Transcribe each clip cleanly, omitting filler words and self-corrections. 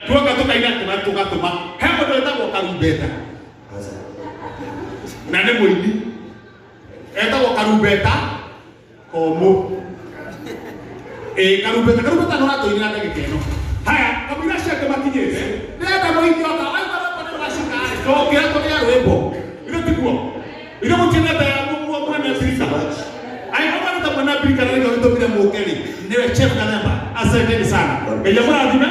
Tuoka tukaina tuna tugatuma. He mũndũ wĩtagwo Karumbeta na nĩ mũini etagwo Karumbeta Komũ. Ĩĩ Karumbeta, Karumbeta no aratũinĩra ndagĩka ĩno. Haya, kamũira acio angĩ makinyĩte, ndĩrenda mũini oka, waigua rwĩmbo nĩ rwacika rĩ, tũngĩra tũrĩa rwĩmbo. Ithe tiguo? Ithe mũtiendete mwene Mbirika? Angĩkorwo mwendete mwene Mbirika na nĩkĩo gĩtũmire mũke rĩ, nĩwe Chef Gathemba. Asanteni sana. Ngai amũrathime.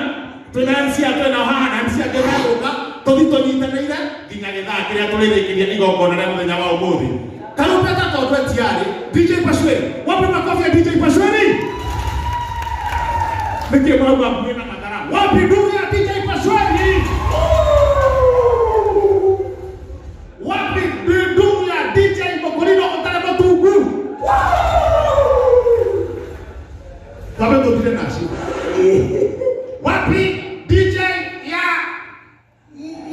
Twĩna MC a twĩna haha na MC angĩ megũka, tũthiĩ tũnyitanĩire nginya gĩthaa kĩrĩa tũrĩrĩkĩria igongona rĩa mũthenya wa ũmũthĩ. Karumbeta tondũ etiarĩ, DJ Pashweri, wapi makofi ya DJ Pashweri? Nĩkĩ mũrauga mbuĩ na mathara? Wapi nduru ya DJ Pashweri? Wapi nduru ya DJ Mũkũrinũ ũtarĩ mũtungu? Twambe tũthire nacio. Wapi DJ ya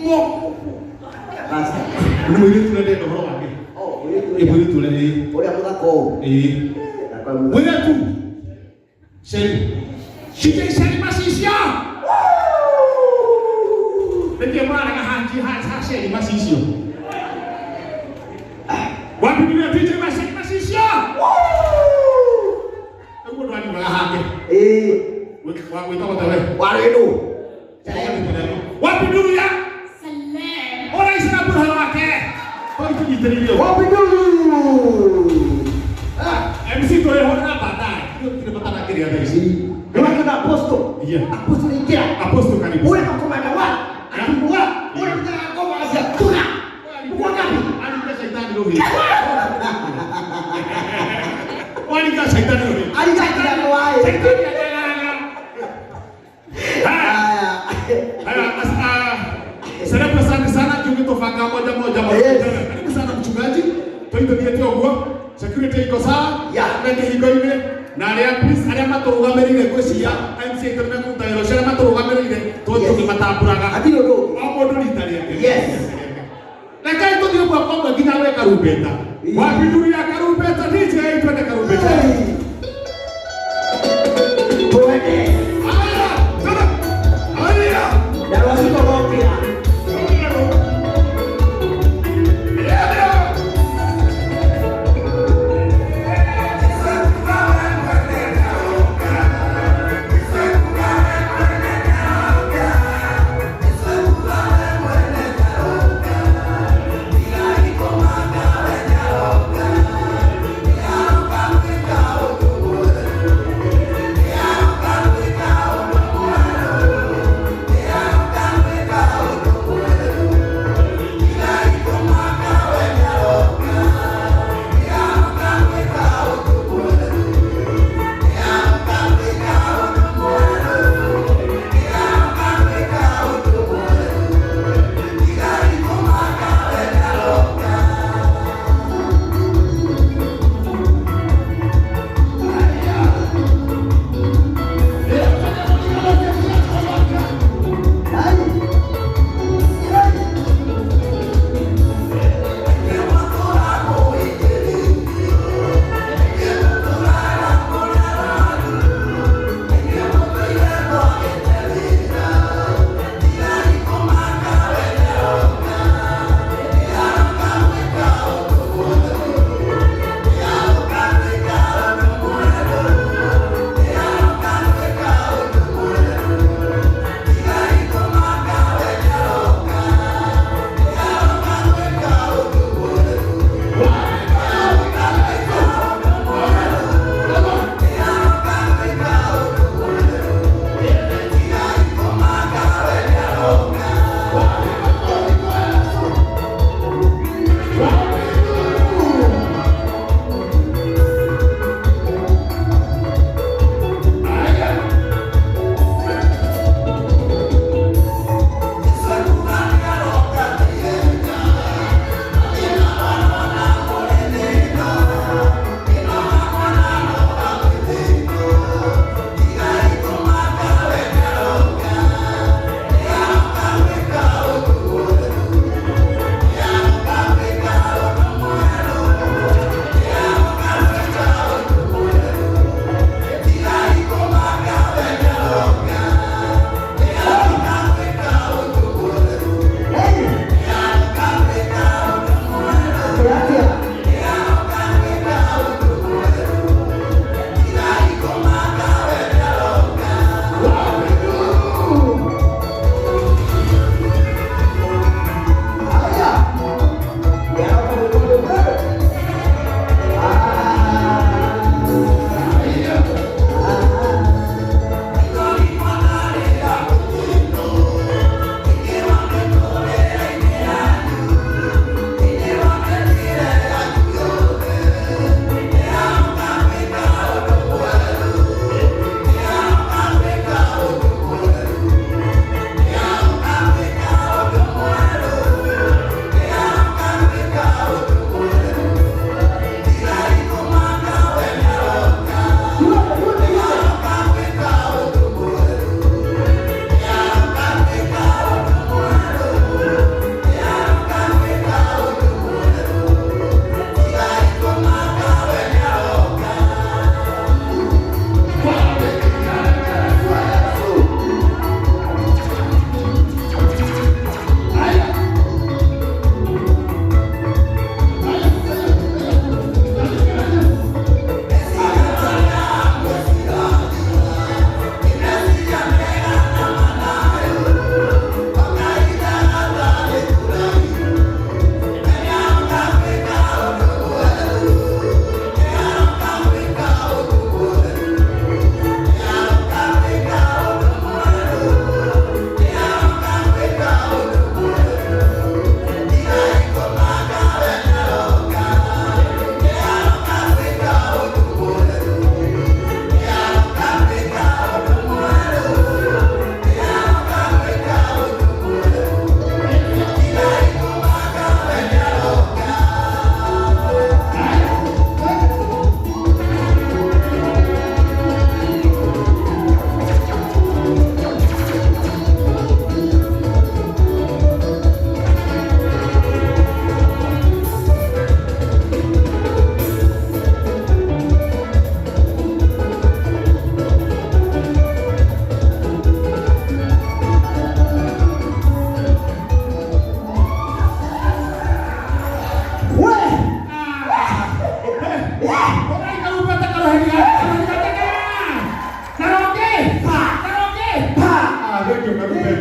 mo Basta. Nĩ mũirĩtu ũrĩa ndĩrenda ũhoro wake. Oh, mũirĩtu Ĩ ũrĩa. mũirĩtu ũrĩa ĩ. Ũrĩa mũthaka ũũ. Ĩ. Ndakwa mũthaka. Mũirĩtu. Sheri. DJ Sheri Macicio. Nĩkĩ mũrarega hanji ha Sheri Macicio? Wapi ndio DJ Sheri Macicio? Ũguo ndwariugaga hake. Ĩĩ. Wĩtagwo ta we. Warĩ nũ? Wapi nduru ya Celeb. Ũraicera mũhoro wake. Kwa tũnyitĩrĩire ũguo. Wapi nduru? Ah. MC tũrĩhũrĩra baadaye. Gũtirĩ bata na kĩrĩa thaa ici. Nĩwakĩona apostle. Yeah. Apostle ingĩra. Apostle karibu. Ule kakomanda wa. Akimwa. Ule mtaka ngoma asia. Tuna. Mko ngapi? Alinga shaitani rũhĩ. Waringa shaitani rũhĩ. Aringa shaitani waĩ. Shaitani ategaraga. Haya. Haya. Haya, Selebu asante sana tungitofanga moja moja moja. Yes. Karibu sana mchungaji. Tũitũthiĩte ũguo. Security iko sawa. Yeah. Na kĩhingo-inĩ. Na arĩa please arĩa matũrũgamĩrĩire ngwĩciria MC aitũ nĩ mekũruta wĩra ũcio arĩa matũrũgamĩrĩire tũthiĩ Yes. tũkĩmatambũraga. Hatirĩ ũndũ ũngĩ. O mũndũ rita rĩake. Yes. Rekei tũthiĩ ũguo kwa ũmwe nginya gwĩ karumbeta. Wapi nduru ya karumbeta DJ twende karumbeta. Twende. Haya, twende. Haya. Na rwaciko rokĩra.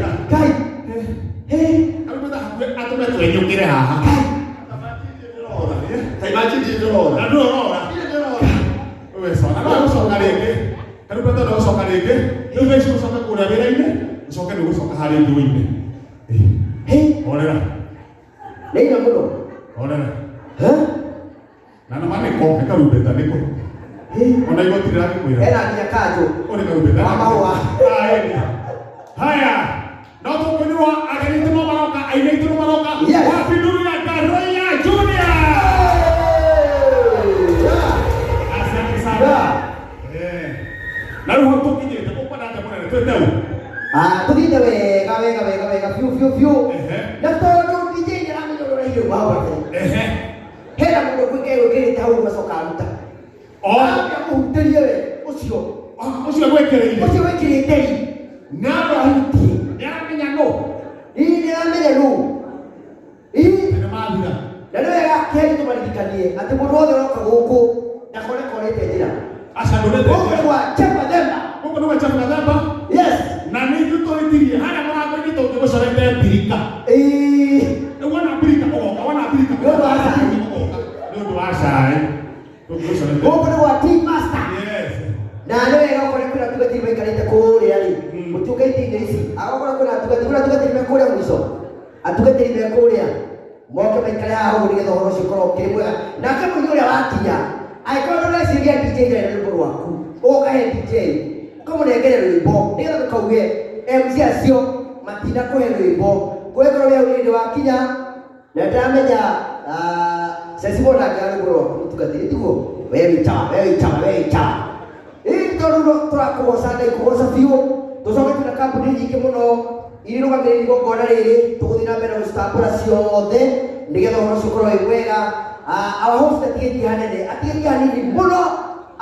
Karumbeta. Ngai. Hey. Karumbeta hakuhĩ atũme twenyũkĩre haha. Ta imagine ndĩrora. Na ndũrĩ ũrora. We coka. No ũgũcoka rĩngĩ. Karumbeta no ũgũcoka rĩngĩ. Rĩu thaa ici ũcoke kũrĩa wĩra-inĩ, ũcoke nĩ ũgũcoka harĩa ĩngĩ wĩine. Hey. Horera. Nĩ ina mũno. Horera. Ha? Na nĩ ma nĩko, nĩ karumbeta nĩko. Hey. Ona igoti rĩragĩkwĩra. Ena nginya kanjũ. Ũyũ nĩ karumbeta. Wa mahũa. Ah, ĩni. Haya. No tũkũinĩrwo ageni aitũ no maroka, aini aitũ no maroka. Yes. Wapinduria Karoya Junior. Yeah. Asante sana. Yeah. Eh. Na rĩu hau tũkinyĩte ũkwenda atĩa mũnene twĩte ũ? Ah, tũthiĩte wega wega wega wega biũ biũ biũ. Ehe. Na tondũ DJ nĩ aramenya ũrĩa ũraire hau kabere. Ehe. Hena mũndũ gwĩka gwĩkĩrĩte hau macoka aruta. O. Ambia kũhutĩrie we ũcio. Ũcio gwĩkĩrĩire. Ũcio wĩkĩrĩte ri. Na Ahutie. nĩ aramenya nũ. Ii nĩ aramenya nũ. Ii Nĩ mathira. na nĩ wega kĩheri tũmaririkanie atĩ mũndũ wothe ũroka gũkũ ndakone korĩte njĩra. Aca ndũrĩte. Gũkũ nĩ gwa Chemba Themba. Gũkũ nĩ gwa Chemba Themba. Yes. Na nĩ ithuĩ tũhĩtirie harĩa mũrango-inĩ tũngĩgũcorete mbirika. Ii. Rĩu wona mbirika ũgoka, wona mbirika Nĩ ũndũ wa cai. ũgoka. Nĩ ũndũ wa cai. Tũngĩgũcorete. Gũkũ nĩ gwa Team Master. Yes. Na nĩ wega ũkore kwĩna atungatĩri maikarĩte kũrĩa rĩ Mm. mũtiũke itĩ-inĩ ici agokorwo kwĩna atungatĩri kwĩna atungatĩri me kũrĩa mũico atungatĩri me kũrĩa moke maikare haha ũguo nĩgetha ũhoro ũcio ũkorwo ũkĩrĩ mwega nake mũini ũrĩa wakinya angĩkorwo ndũreciria DJ ndarĩ na rwĩmbo rwaku ũgoka he DJ ũkamũnengere rwĩmbo nĩgetha ndũkauge MC acio matinakũhe rwĩmbo kũgĩkorwo wĩ hau nĩ wakinya na ndĩramenya ceci wona angĩaga rwĩmbo rwaku mũtungatĩri tiguo we wĩ chawa we wĩ chawa we wĩ chawa. Ĩĩ tondũ no tũrakũgoca Ngai kũgoca biũ tũcoke twĩna kambuni nyingĩ mũno iria irũgamĩrĩire igongona rĩrĩ tũgũthiĩ na mbere na gũcitambũra ciothe nĩgetha ũhoro ũcio ũkorwo wĩ mwega. Our host atigĩtie hanene atigĩtie hanini mũno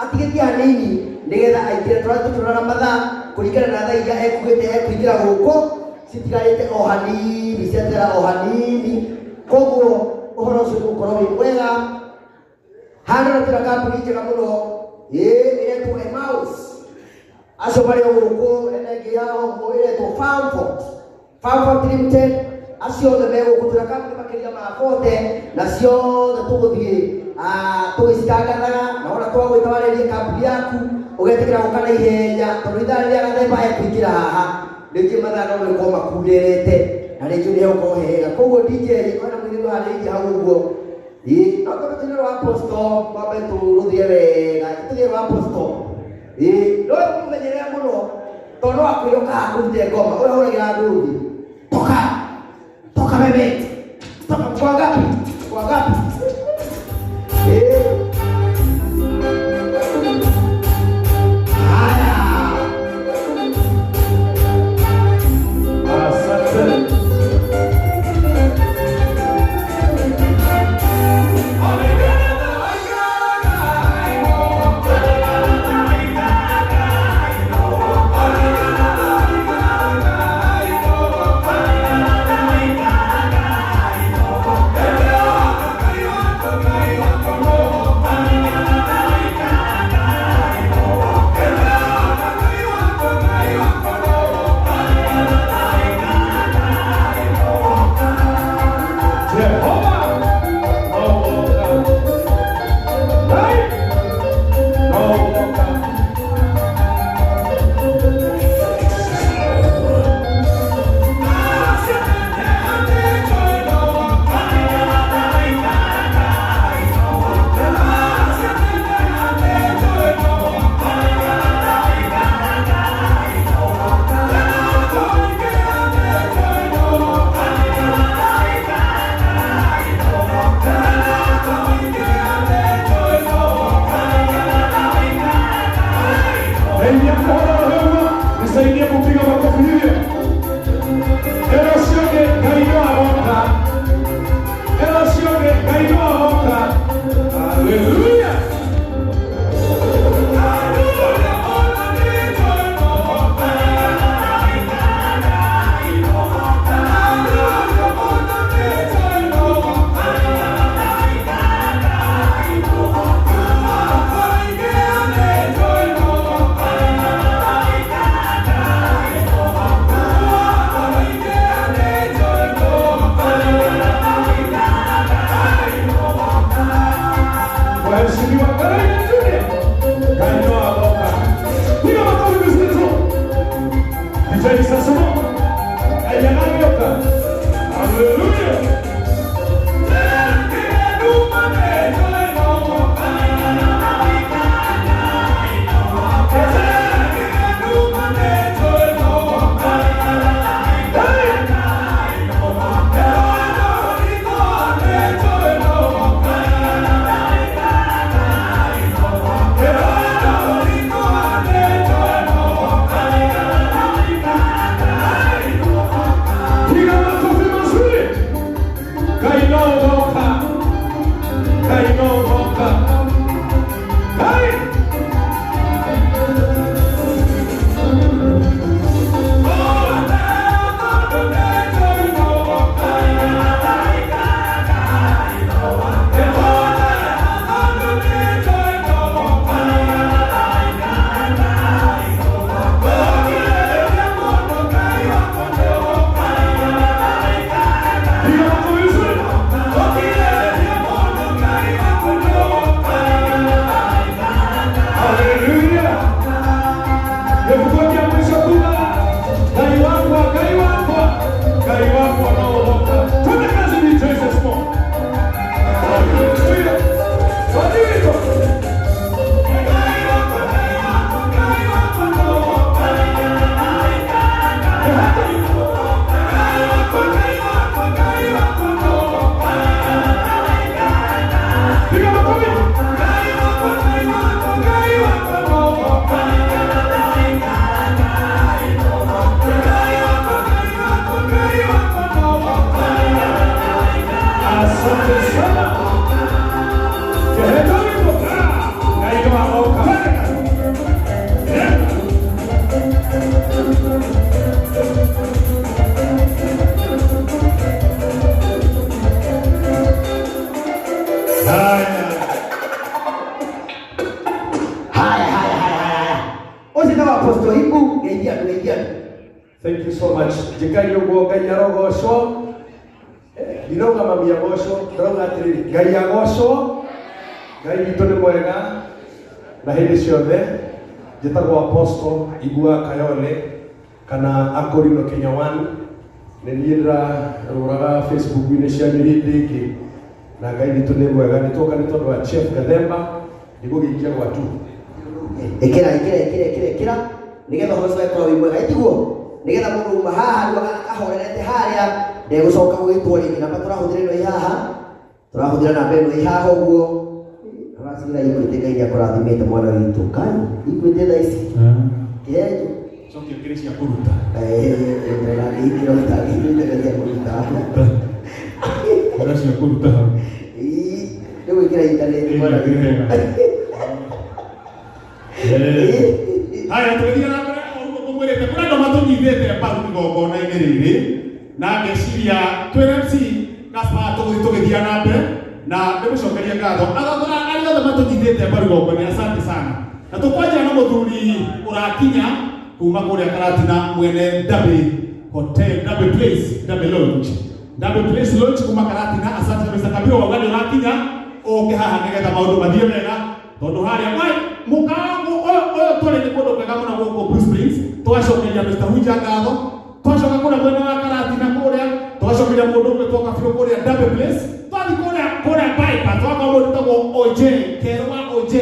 atigĩtie hanini nĩgetha aingĩre tũrathiĩ tũkĩroraga mathaa kũringana na thaa iria ekugĩte ekũingĩra gũkũ citigarĩte o hanini ciatigara o hanini koguo ũhoro ũcio nĩ ũgũkorwo wĩ mwega. Handũ na twĩna kambuni njega mũno ĩĩ ĩretwo Emmaus acio marĩ o gũkũ ena ĩngĩ yao ũguo ĩretwo Farmfort Farmfort Limited acio othe me gũkũ twĩna kambuni makĩria ma 40 na ciothe tũgũthiĩ tũgĩcitangathaga na wona twagwĩta warĩrie kambuni yaku ũgetĩkĩra gũka na ihenya tondũ ithaa rĩrĩa Gathemba ekũingĩra haha rĩngĩ mathaa no gũkorwo makunderete na rĩngĩ nĩ hegũkorwo hega koguo DJ ona mũini ũharĩirie hau ũguo. Ĩĩ no tondũ tũrĩ rwa apostle twambe tũrũthie wega tũthiĩ rwa apostle. Ĩĩ no mũmenyerere mũno tondũ no akwĩre ũkaga kũrute ngoma ũrĩa ũhũragĩra andũ thĩ toka toka bebe toka kwa ngapi kwa ngapi. Ĩĩ haya. Asante. Thank you. so much. Njĩkai ũguo Ngai arogocwo. Ndinauga mami agocwo, ndĩrauga atĩrĩrĩ, Ngai agocwo. Ngai witũ nĩ mwega na hĩndĩ ciothe. Njĩtagwo Apostle Igua Kayole kana Akorino Kenya One. Nĩ niĩ ndĩrarũraga Facebook-inĩ cianyu hĩndĩ ĩngĩ na Ngai witũ nĩ mwega. Nĩ twoka nĩ tondũ wa Chief Gathemba ndigũgĩikia gwatu. Ĩkĩra ĩkĩra ĩkĩra ĩkĩra ĩkĩra nĩgetha ũhoro ũcio ũgakorwo wĩ mwega ĩtiguo nĩgetha mũndũ uma haha rĩu ahorerete harĩa ndegũcoka gũgĩtwo rĩngĩ. Namba tũrahũthĩra ĩno ĩ haha, tũrahũthĩra namba ĩno ĩ haha ũguo. Aracira Equity Ngai nĩakũrathimĩte mwana witũ. Kai Equity thaa ici kĩhenjo Cokia kĩrĩ cia kũruta. Ndĩragĩikĩra ũtangĩikĩra cia kũruta. Kĩrĩ cia kũruta hau. Rĩu ĩkĩra intaneti mwana witũ. Haya tũgĩthiĩ na mbere o ũguo ngũmwĩrĩte kũrĩ andũ matũnyitĩte mbaru igongona-inĩ rĩrĩ na ngeciria twĩ MC Gaspar tũgũthiĩ tũgĩthiĩ na mbere na ndĩmũcokerie ngatho arĩa othe matũnyitĩte mbaru igongona, asante sana. Na tũkwanjia na mũthuri ũrakinya kuma kũrĩa Karatina mwene Derby Hotel, Derby Place, Derby Lodge, Derby Place Lodge kuma Karatina. Asante Mr. Kabiru wauga nĩ ũrakinya ũke haha nĩgetha maũndũ mathiĩ wega tondũ harĩa mũkawa ũyũ tũrĩ nĩ kũndũ kwega mũno gũkũ Blue Springs. Tũgacokeria Mr. Huja ngatho, twacoka kũrĩa mwena wa Karatina kũrĩa tũgacokeria mũndũ ũgwĩtwo Kabiru kũrĩa Derby Place, twathiĩ kũrĩa Piper twakora mũndũ wĩtagwo OJ Kerwa OJ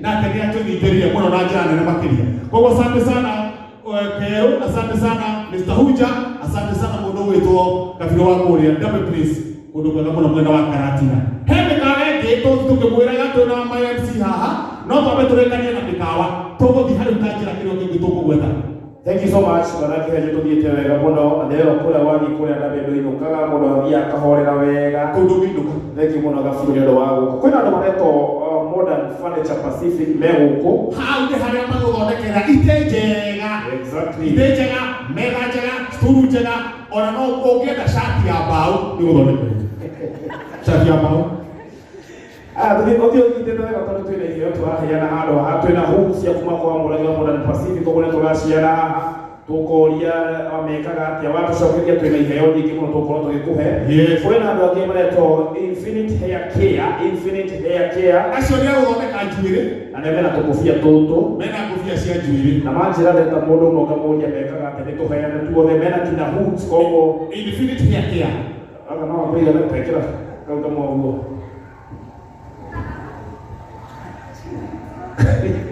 nake nĩ atũnyitĩrĩire mũno na njĩra nene makĩria. Koguo asante sana Kerũ, asante sana Mr. Huja, asante sana mũndũ ũgwĩtwo Kabiru wa kũrĩa Derby Place, kũndũ kwega mũno mwena wa Karatina. He mĩkawa ĩngĩ tũkĩmwĩraga twĩna ma MC haha, no twambe tũrĩkanie na mĩkawa tũgũthiĩ harĩ ta njĩra kĩrĩa kĩngĩ tũkũgweta. Thank you so much. Manake heje tuthiĩte wega mũno na ndĩrerwo kũrĩa wathiĩ kũrĩa na ndũinũkaga mũno athiaga akahorera wega. Kũu ndũngĩinũka. Thank you mũno Gabiru nĩ ũndũ wa gũka. Kwĩna andũ maretwo Modern Furniture Pacific me gũkũ. Hau nĩ harĩa magũthondekera itĩ njega. Exactly. Itĩ njega, metha njega, sturu njega, ona no ũngĩenda cati ya mbaũ nĩ gũthondekera. Cati ya mbaũ. Tũthiĩ ũnyitĩte wega tondũ twĩna iheo tũraheana handũ haha, twĩna hooks cia kuma kwa Mũrage wa Modern Pacific, koguo nĩ tũraciara haha tũkoria mekaga atĩa, watũcokeria twĩna iheo nyingĩ mũno tũgũkorwo tũgĩkũhe. Kwĩna andũ angĩ maretwo Infinite Hair Care, Infinite Hair Care. Acio nĩ a gũthondeka njuĩrĩ. Na nĩ mena tũkũbia tũtũ. Mena ngũbia cia njuĩrĩ. Na manjĩra ndeta mũndũ ũmwe ngamũria mekaga atĩa, nĩ tũheane tuothe, mena nginya hooks, koguo Infinite Hair Care. Aka no akwĩra nĩ kau kamwe ũguo.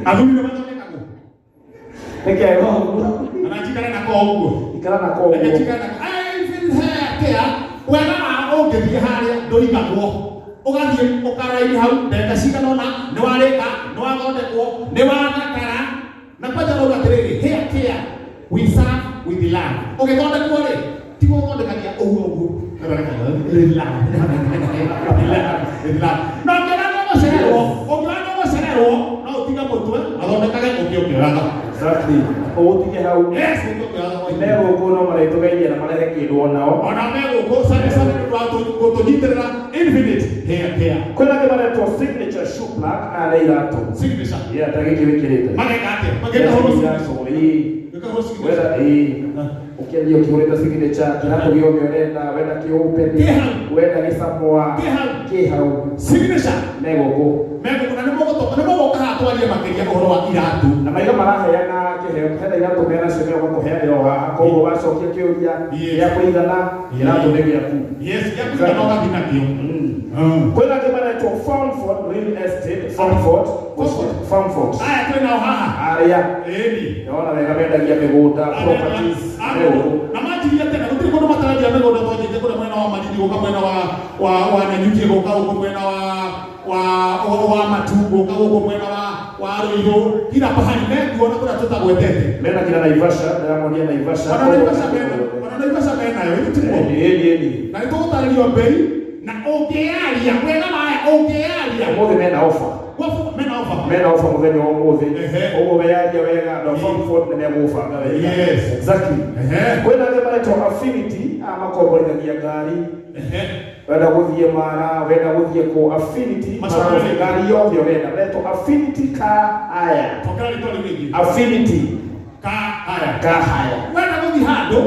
Athuri nĩ mathondekagwo. Nĩkĩ ũguo? Na njikare nako ũguo. Ikara nako ũguo. Reke njikare nako. Infinite Hair Care, wega wa ũngĩthiĩ harĩa ndũigagwo. Ũgathiĩ ũkaraini hau ndagĩka cigana ũna, nĩ warĩka, nĩ wathondekwo, nĩ wathakara. Na kwanja rauga atĩrĩrĩ, hair care, we serve with love. Ũgĩthondekwo rĩ, ti gũthondekania ũguo ũguo. With love. With love. Na ũngĩona nĩ ũgũcererwo, ũngĩona nĩ ũgũcererwo, no ũtige mũtwe, athondekage ũngĩ ũkĩoyaga. Exactly. Ũtige hau. Yes, ũngĩ ũkĩoyaga. Me gũkũ no marĩtũgeithia na marehe kĩndũ onao. Ona me gũkũ, sare sare nĩ ũndũ wa gũtũnyitĩrĩra Infinite Hair Care. Kwĩna angĩ maretwo Signature Shoe Plug na nĩ iratũ. Signature. Yeah, ta gĩkĩ wĩkĩrĩte. Mageka atĩa? Mageka horo signature. Ĩĩ. Gĩka horo signature. Wenda, ĩĩ. Ũkĩendia ũkĩhũrĩte signature, kĩratũ gĩothe ũrenda, wenda kĩopen, Kĩ hau. wenda gĩcamoa. Kĩ hau. Kĩ hau. Signature. Me gũkũ. Me gũkũ na nĩ mũgũtoka, nĩ mũgũka haha twarie makĩria ũhoro wa iratũ. Na maiga maraheana kĩheo, hena iratũ menacio megũka kũheanĩra o haha, koguo wacokia kĩũria gĩa kũigana, kĩratũ nĩ gĩaku. Yes, gĩa kũigana ũgathiĩ nakĩo. Kwĩna angĩ maretwo Farmford Real Estate, Farmford. Farmford. Aya twĩnao haha. Arĩa. Ĩni. Ndĩrona wega mendagia mĩgũnda, properties. Na manjirie tene gũtirĩ kũndũ matarendia mĩgũnda, twanjĩtie kũrĩa mwena wa Malindi gũka mwena wa Nanyuki gũka gũkũ mwena wa Matu gũka gũkũ mwena wa Ruiru, kila pahali mekuo na kũrĩa tũtagwetete. Mena kila Naivasha, ndĩramonia Naivasha. Ona Naivasha mena, ona Naivasha menayo, ĩni tiguo? Ĩni, ĩni, ĩni. Na nĩtũgũtarĩrio mbei na ũngĩaria wega waya ũngĩaria. Ũmũthĩ mena offer. Wafu, mena offer. Mena offer mũthenya wa ũmũthĩ. Ũguo weyaria wega na Farmford nĩ megũbanga wega. Yes. Exactly. Kwĩna arĩa maretwo Affinity, aya makomborithagia ngari. Wenda gũthiĩ Mara, wenda gũthiĩ kũ Affinity, Macokerere. ngari yothe ũrenda. Maretwo Affinity Car Hire. Cokera rĩtwa rĩu rĩngĩ. Affinity Car Hire. Car Hire. Wenda gũthiĩ Gũthiĩ handũ,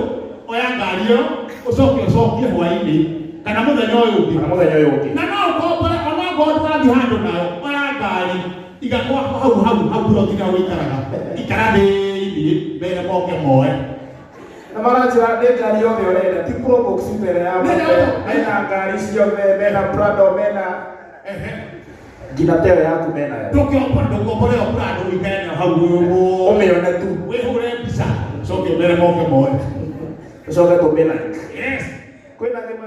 oya ngari ĩyo, ũcoke ũcokie hwaĩ-inĩ kana mũthenya ũyũ ũngĩ. Kana mũthenya ũyũ ũngĩ. Na no ũkombore onokorwo ndũrathiĩ handũ nayo, oya ngari iga gwaku hau hau hau ploti-inĩ hau ũikaraga, ikara thĩiniĩ mbere moke moe. Na maranjĩra nĩ ngari yothe ũrenda, ti Probox mbere ya Nĩ mate, yothe. mena ngari ciothe, mena Prado, mena nginya ta ĩyo yaku menayo. Ndũkĩombore ndũkombore ĩyo Prado ũikare nayo hau ũguo. Ũmĩone tu. Wĩhũre mbica, ũcoke ũmere moke moe. Ũcoke tũmĩ like. Yes. Kwĩna ng'ima.